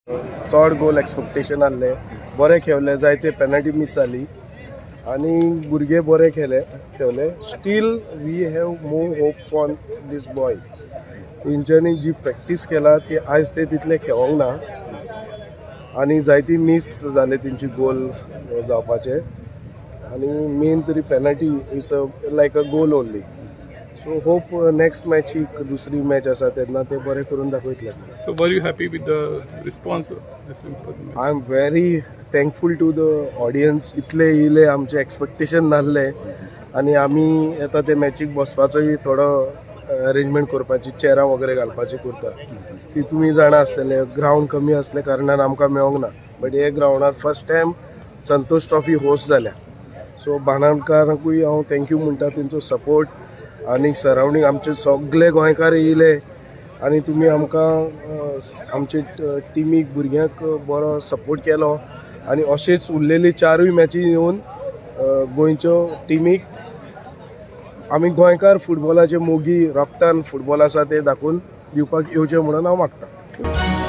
चड गोल एक्सपेक्टेशन आहले, बरे खेळले, जायते पेनल्टी मीस जाली आनी भुरगे बरे खेळले. Still we have more hope on this boy. तेंच्यांनी जी प्रॅक्टीस केला ती आयज ते तितले खेळोंक ना आनी जायती मीस जाले तेंची गोल जावपाचे आनी मेन तरी penalty is a like a goal only. So hope next मॅचीक दुसरी मॅच आसा तेन्ना ते बरे करून दाखयतले. So were you happy with the response this I am very thankful to the audience. इतले येयले, आमचे एक्सपेक्टेशन नासले आनी आमी येता ते मॅचीक बसपाचोय थोडो अरेंजमेंट करपाची, चेरां वगैरे घालपाची करता. ती तुमी जाणा आसतले, ग्रावंड कमी आसले कारणान आमकां मेळोंक ना, बट हे ग्रावंडार first time Santosh trophy host जाल्या. सो बाणांकारांकूय हांव thank you म्हणटा, तेंचो सपोर्ट आनी सरावंडींग आमचे सगळे गोंयकार येयले आनी तुमी आमकां आमचे टिमीक भुरग्यांक बरो सपोर्ट केलो आनी अशेंच उरलेली 4 मॅची येवन गोंयच्यो टिमीक आमी गोंयकार फुटबॉलाचे मोगी, रक्तान फुटबॉल आसा ते दाखोवन दिवपाक येवचें म्हणून हांव मागता.